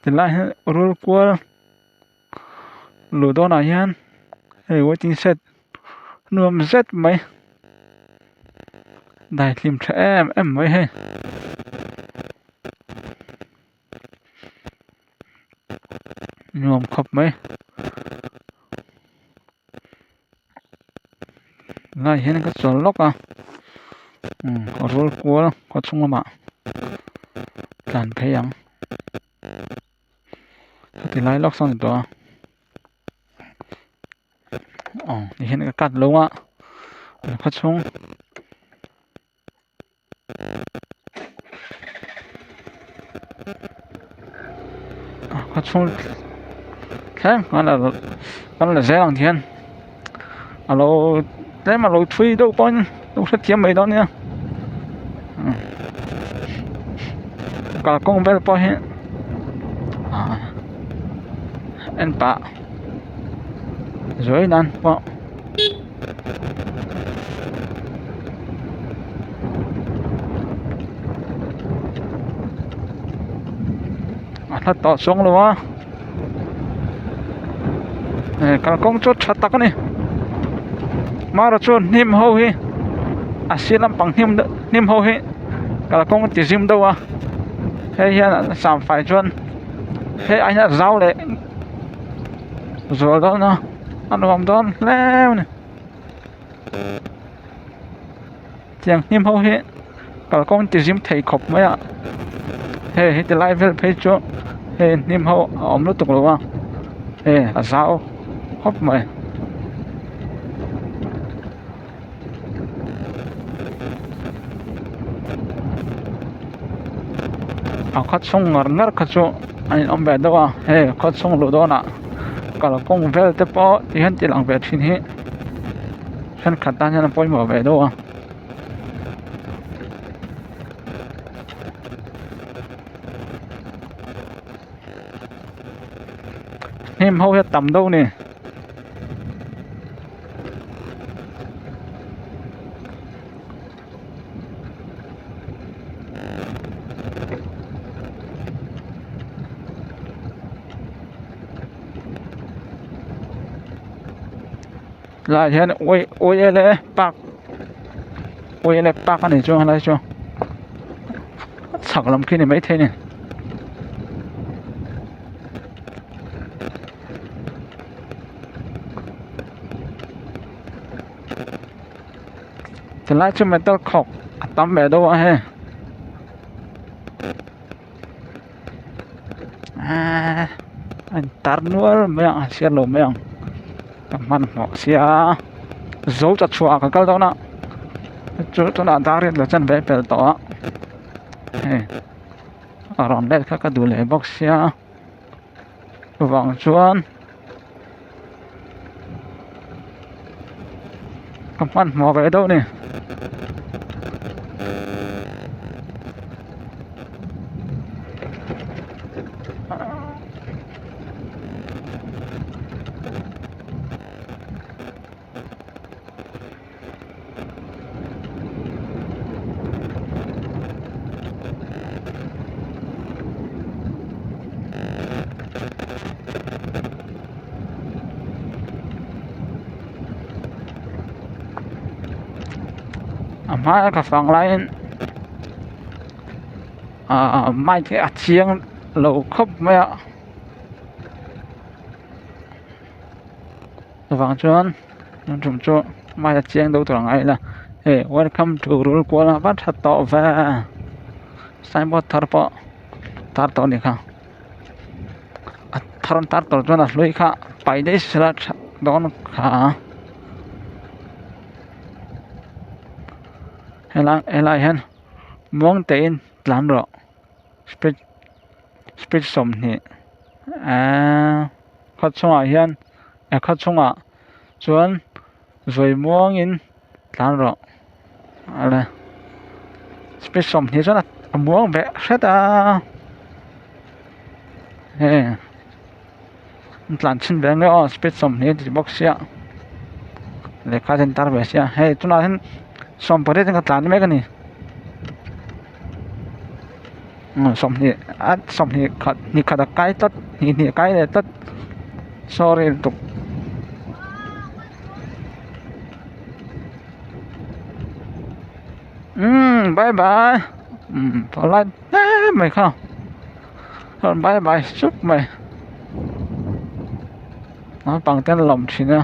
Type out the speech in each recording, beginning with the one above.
Tilai hian rul kual luh dawnah hian hei waiting shed nuam zet mai daihlim tha em em mai hei. Nuam khawp mai lai hian ka chawl lawk a rul kual khaw chhung lamah tlan phei ang ti lai lawk sawn a ni tawh a aw ti hian ka cut lo a khaw chhung. Khaw chhung thleng kan la zel ang hian a lo tlem a lo thui deuh pawhin lo hrethiam mai dawn nia kalkawng vel pawh hi ah en pah zuai nan pawh. A hla tawh chuang lo a eh kalkawng chu tha tak a ni mara chuan hnim ho hi a sir lampang hnim hnim ho hi kalkawng a ti zim deuh a hei hian an sam fai chuan hei ai hian a zau leh zual dawn a. A nuam dawn hle a ni tiang hnim ho hi kalkawng ti zim thei khawp mai a hei heti lai vel phei chu hei hnim ho a awm lutuk lo a hei a zau khawp mai. A khaw chhung ngar ngar kha chu a inawm ve deuh a hei khaw chhung luh dawnah kalkawng vel te pawh ti hian ti lang ve thin hi thenkhat tan hian a pawimawh ve deuh a. Hnim ho hi a tam deuh a ni. Lai hian ui ui ele park ui ele park a nih chu helai chu chhak lam khi a ni maithei a ni. Tilai chu metal khawk a tam ve deuh a hei eee a in tar nual mai ang a chhiar lo mai ang ka hmanhmawh sia zo ta chhuah ah ka kal dawn a chu tunah dar hi la chen ve fel tawh a hei a rawn let kha ka duh leh bawk sia. Chuvang chuan ka hmanhmawh ve deuh a ni. A hmaia ka fang laiin ahh mic hi a chiang lo khawp mai a chuvang chuan tun tum chu mic a chiang deuh tur ang a ila hei welcome to rulkual a va tha tawh ve signboard thar pawh tar tawh a nih kha a thar an tar tawh chuan a hlui kha paih daih sela tha dawn kha helai helaiah hian muang tein tlan rawh speed speed 20 eee khaw chungah hian a khaw chungah chuan zawi muangin tlan rawh awle speed 20 chuan a muang ve hret a hei an tlan chhin ve ang e aw speed 20 a ti bawk sia lehkha te an tar ve sia hei tunah hian 18 in ka tlan mek a ni. sawmhnih a sawmhnih khat hnih khat a kai tlat hnih hnih a kai leh tlat sorry lutuk. Umm bye bye umm tawlai hle mai kha rawn bye bye sup mai naupang te an lawm thin a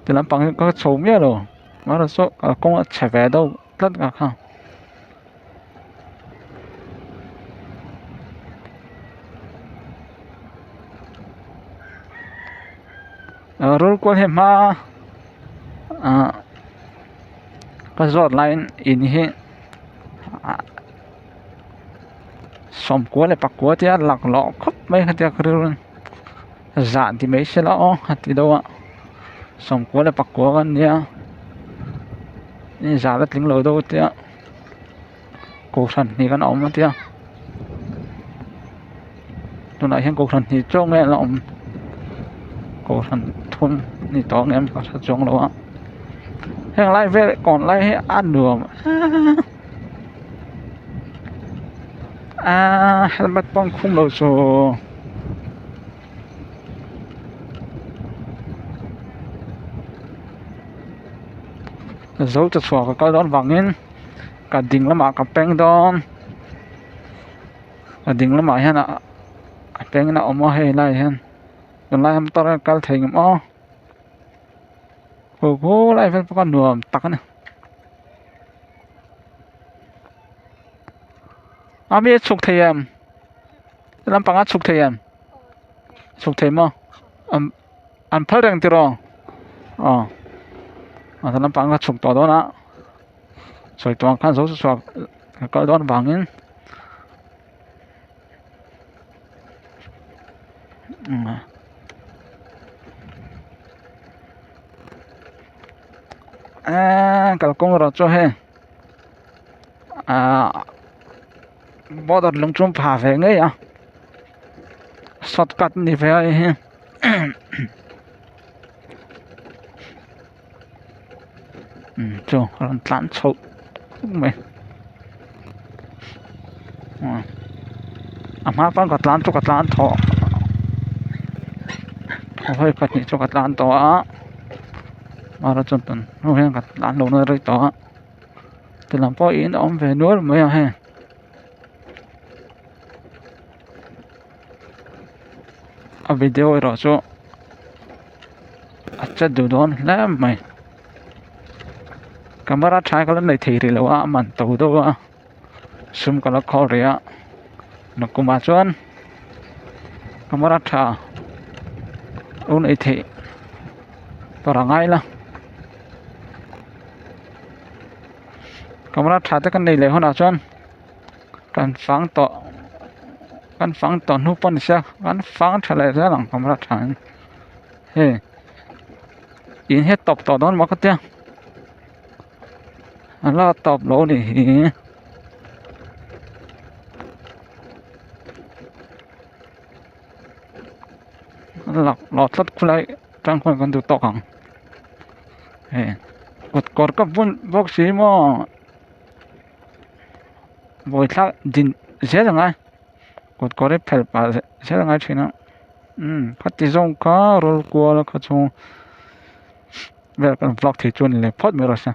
ti lampang hi ka chho miah lo amaherawhchu kalkawng a chhe ve deuh tlat a kha. Rul kual hi hma ah ka zawt laiin in hi ah sawmkua leh pakua te a laklawh khawp mai khatia ka rilru zah ti mai se la aw a ti deuh a sawmkua leh pakua ka nia zah la tling lo deuh tia kohhran hnih kan awm a tia tunah hian kohhran hnih chiah nge la awm kohhran thum ni tawh ang em ka hre chuang lo a heng lai vel kawn lai hi a nuam aaa helmet pawh an khum lo chu. Zo ta chhuah ka kal dawn vangin ka ding lamah ka peng dawn ka ding lamah hian a peng in a awm a hei lai hian tunlai hian motor a kal thei ngam aw khu khu lai vel pawh kha nuam tak a ni a mi a chhuk thei em lampang a chhuk thei em chhuk thei maw an phal reng tiraw aw a ta lampang ka chhuk tawh dawn a sawi tawh ang khan zo chu chhuak ka kal dawn vangin eee kalkawng erawh chu hei ahh border lung chu pha ve ngei a shortcut ni ve a hei hi. Chu a rawn tlan chho mai a hma chuan ka tlan chu ka tlan tawh vawi pahnih chu ka tlan tawh a amaherawhchu chuan tun hnu hian ka tlan lo na rei tawh a ti lam pawh in a awm ve nual mai a hei. A video erawh chu a chet duh dawn hle mai camera tha ka la nei thei rih lo a a man to deuh a sum ka la khawl rih a nakumah chuan camera tha lo nei theih tur a ngai la camera tha te kan nei leh hunah chuan. Kan fang tawh kan fang tawh hnu pawh ni se kan fang tha leh zel ang camera tha in hei in hi a tawp tawh dawn maw ka tia a la tawp lo a nih hi a laklawh tlat khulai tang khuan kan duh tawk ang hei kut kawr ka bun bawk si maw. Vawi thlak din zel ang a kut kawr hi phelh pah zel a ngai thin a umm khati zawng kha rawl kual a kha chhung vel kan vlog thei chu a ni leh phawt mai rawh se.